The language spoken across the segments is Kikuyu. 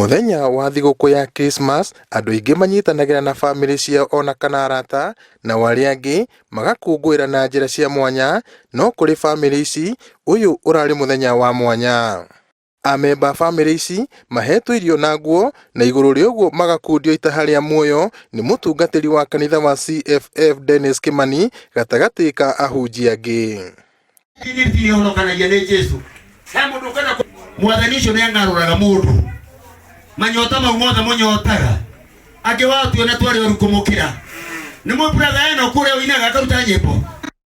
Mũthenya wa thigũkũ ya Christmas, andũ aingĩ manyitanagĩra na bamĩrĩ ciao ona kana arata, nao arĩa angĩ magakũngũĩra na njĩra cia mwanya, no kũrĩ bamĩrĩ ici, ũyũ ũrarĩ mũthenya wa mwanya. Amemba a bamĩrĩ ici mahetwo irio na nguo na igũrũ rĩa ũguo magakundio itaha rĩa muoyo nĩ mũtungatĩri wa kanitha wa CFF Dennis Kimani gatagatĩ ka ahunjia angĩ. Thiri ihonokanagia nĩ Jesu. He mũndũ ũkwenda mwathani ũcio nĩ ang'arũraga mũndũ. Manyota mau mothe mũnyotaga. Angĩ wao tuona twarĩ oru kũmũkĩra. Nĩ mũĩ brother eno kũrĩa ũinaga akaruta nyĩmbo.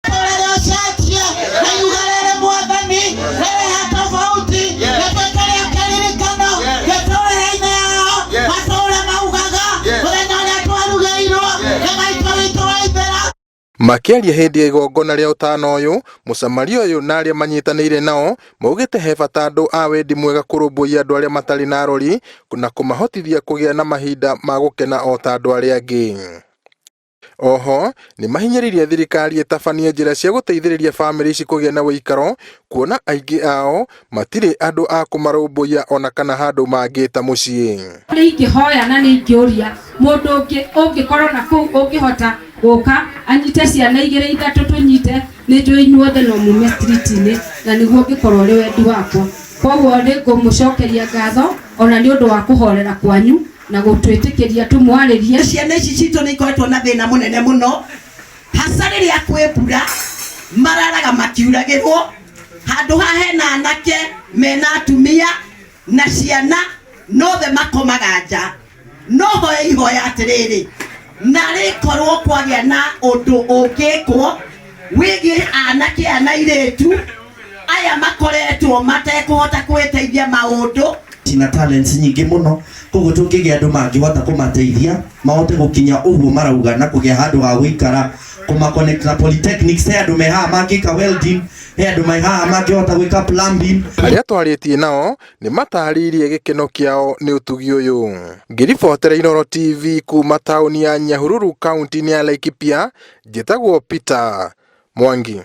Rĩrĩa ũcenjie na iruga rĩrĩ mwathani rĩrĩ tofauti rĩtuĩke rĩa kĩririkano mĩtũrĩre-inĩ yao matũũre maugaga mũthenya ũrĩa twarugĩirwo nĩ maitũ witũ wa ithera. Makĩaria hĩndĩ ya igongona rĩa ũtana ũyũ, mũsamaria ũyũ na arĩa manyitanĩire nao maugĩte he bata andũ a wendi mwega kũrũmbũiya andũ arĩa matarĩ na arori na kũmahotithia kũgĩa na mahinda ma gũkena o ta andũ arĩa angĩ. Oho, nĩmahinyĩrĩirie thirikari ĩtabanie njĩra cia gũteithĩrĩria bamĩrĩ ici kũgĩa na ũikaro kuona aingĩ ao matirĩ andũ a kũmarũmbũiya ona kana handũ mangĩta mũciĩ. Nĩ ingĩhoya na nĩ ingĩũria mũndũ ũngĩ ũngĩkorwo na kũu ũngĩhota gũka anyite ciana igĩrĩ ithatũ tũnyite nĩ njũĩ inyuothe no mume street-inĩ na nĩguo ũngĩkorwo ũrĩ wendi wakwa. Koguo nĩ ngũmũcokeria ngatho ona nĩ ũndũ wa kũhorera kwanyu na gũtwĩtĩkĩria tũmwarĩrie. Ciana ici citũ nĩ ikoretwo na thĩna mũnene mũno hasa rĩrĩa kwĩ mbura mararaga makiuragĩrwo handũ ha hena anake mena atumia na ciana nothe makomaga nja no hoya ihoya atĩrĩrĩ narĩ korwo kwagĩa na ũndũ ũngĩkwo wĩgiĩ anake aya na airĩtu aya makoretwo matekũhota kwĩteithia maũndũ Cina talents nyingĩ mũno koguo tũngĩgĩa andũ mangĩhota kũmateithia mahote gũkinya ũguo marauga na kũgĩa handũ ha gũikara kũma connect na polytechnics he andũ me haha mangĩka welding he andũ me haha mangĩhota gwĩka plumbing. Arĩa twarĩtie nao nĩ matarĩirie gĩkeno kĩao nĩ ũtugi ũyũ. Ngĩribotera Inooro TV kuma taũni ya Nyahururu kaunti-inĩ ya Laikipia, njĩtagwo Peter Mwangi.